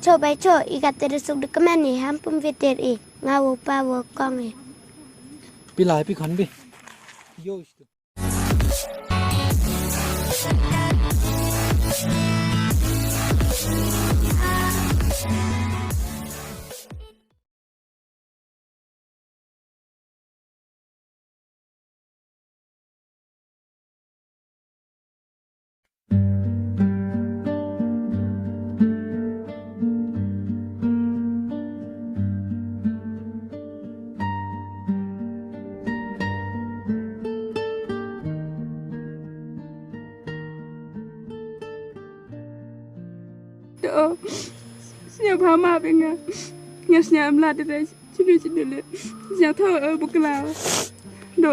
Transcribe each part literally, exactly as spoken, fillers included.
Cho bai cho, i kat te da suk da kmen i, ham pum veter i, nga wo pa wo kong i. Pi lai pi khon bi. Yo. To, sñiaw bha ma bha nga. Nga sñiaw em lad de, chinu chinu le. Sñiaw thaw, eh, bukla. To,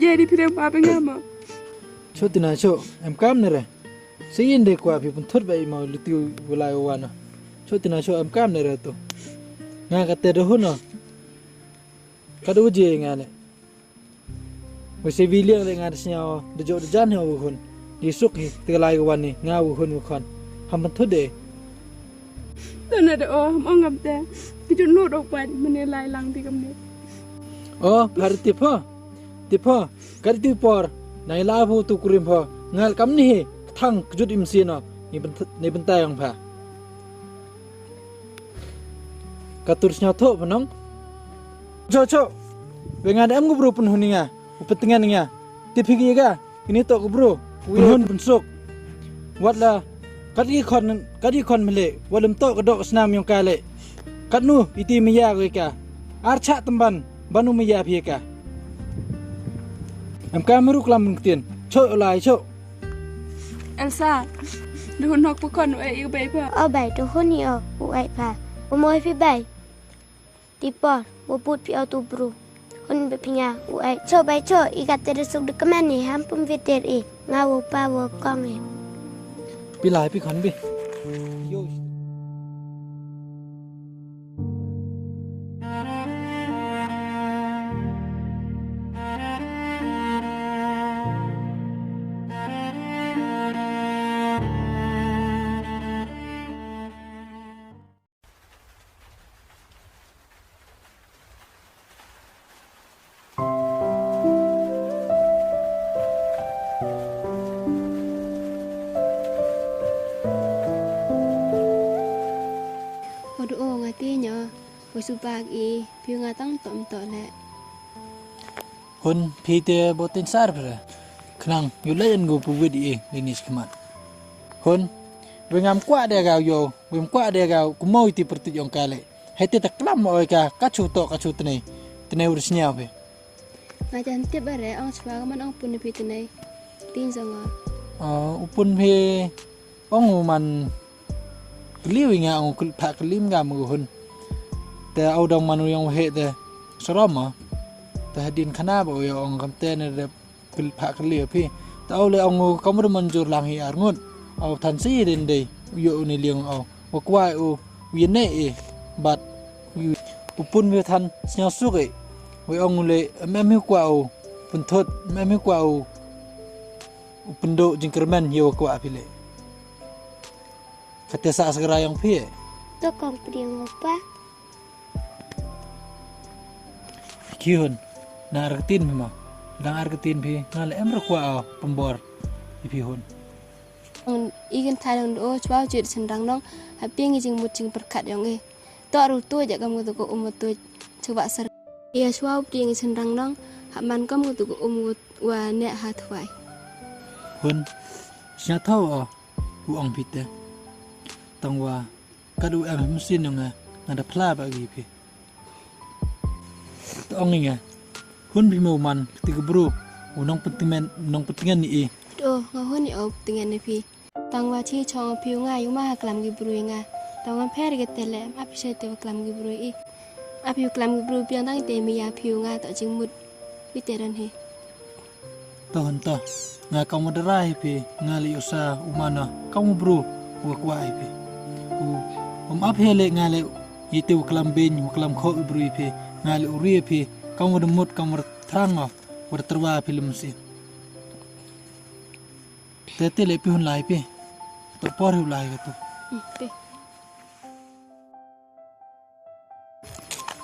ye di phi em bha bha nga ma. Cho Tina cho, em kam ne re. Sa yin de kwah phi pynthut ba i ma luti u lai u wan. Cho Tina cho, em kam ne re to. Nga ka te de hun no. Ka du je nga ne. Wa se bi liang le nga da sñiaw da jok da jan hi u hun. Di suk hi te lai u wan ni nga u hun u khon. Ham pynthut de. Tana da o, ham ong ngam te. Ki jut nu dok pat mane lai lang ti kam ne. O, har ti pho. Ti pho. Ka ti por. Nai la pho tu kurim pho. Ngal kam ni hi. Thang kjut im sino. Ni bent-, ni bentai ong pha. Ka tur sñiaw thoh pynong. Cho, cho. Wa nga da em ku bru pynhun nga. U pyntengan nga. Ti phi ki ga. Ini to ku bru. Pynhun pynsuk. Wat la. Kat ki khon, kat ki khon mele. Wat lem to ka dok snam yong ka le. Kat nu, iti maya ko ka. Ar chak temban. Banu maya phi ka. Em ka meru klam mungtin. Cho lai cho. Elsa, duhun hok pu khon u ai u bai pha. O bai, duhun i o, u ai pha. U moi phi bai. Ti por, u put phi o tu bru. Hun be phi nga, u ai. Cho bai cho, i kat te da suk da kmen i, ham pum veter i. Nga wo pa wo kong i. Pi lai pi khon bi. Yo. Odu o nga ti nyo, wa su bak i, piu nga tang tom to le. Hun, phi te bo tin sar phi re. Khnang, yu le yan gu pu wit i, linis khmat. Hun, we ngam kwah de ga yo, we ngam kwah de ga, ku mo iti pertut yong ka le. Hai te ta klam mo ka, ka chu to, ka chu tene. Tene u sñiaw phi. Nga jan tip bare, ong chwa ka man ong pun phi tene. Tin jong o. O, u pun phi, ong u man Kylli wi nga ong kul pha kylli nga ma hun. Te au dong manu yong he te. Saram ma. Te hadin khana ba u yo ong kam te ne de kul pha kylli phi. Te au le ong kam ru man jur lang hi ar ngut. Au than si den de. U yo u ni liang au. Wa kwai u. Wi ne e. Bat. U pun wi than sñiaw suk e. Wi ong le em em hi kwah u. Pun thot em em hi kwah u. U pun do jingkyrmen ye wa kwah phi le. Kate sa asgara yong phi. To kong pdiang pa. Ki hun. Na arketin phi ma. Dang arketin phi. Nga le em rakwa o pembor. I phi hun. Igin thai dang do chwa chit sendang nong. Haping i jingmut jingperkat yong i. To aru tu ja kam ko um tu chwa ser. Ia chwa pdiang i sendang nong. Hap man kam ko um wa ne ha thwai. Hun. Sñiaw thaw o. U ong phi te. Tang wa. Kat u em hemsin yong nga. Nga da phla ba gi phi. To ong i nga. Hun phi mo man. Ti ku bru. U nong pyntimen. Nong pyntimen ni i. To nga hun i o pyntimen ni phi. Tang wa chi chong phi u nga yu ma ha klam gi bru i nga. Tang wa pher ge te le. Ma phi se te wa klam gi bru i. A phi u klam gi bru biang dang te mi ya phi u nga to jingmut. Phi te ran he. To hon to. Nga kam wa dara hi phi, nga le u sa u mana, kam wa bru, wa kwah hi phi. U, um ap hi le nga le, i te wa klam beiñ, wa klam kho i bru hi phi, nga le u ri hi phi, kam wa da mut, kam wa da thrang nga, wa da terwa phi lem si. Te te le phi hun lai phi. To por hi u lai ka to. Hmm, te.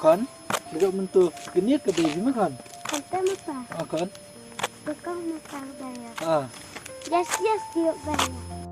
Khon, lada mynta kane ka dei ma khon. Kante mata. Ah, khon. Tukang mata baya. Ah, Yes, yes, dia baya.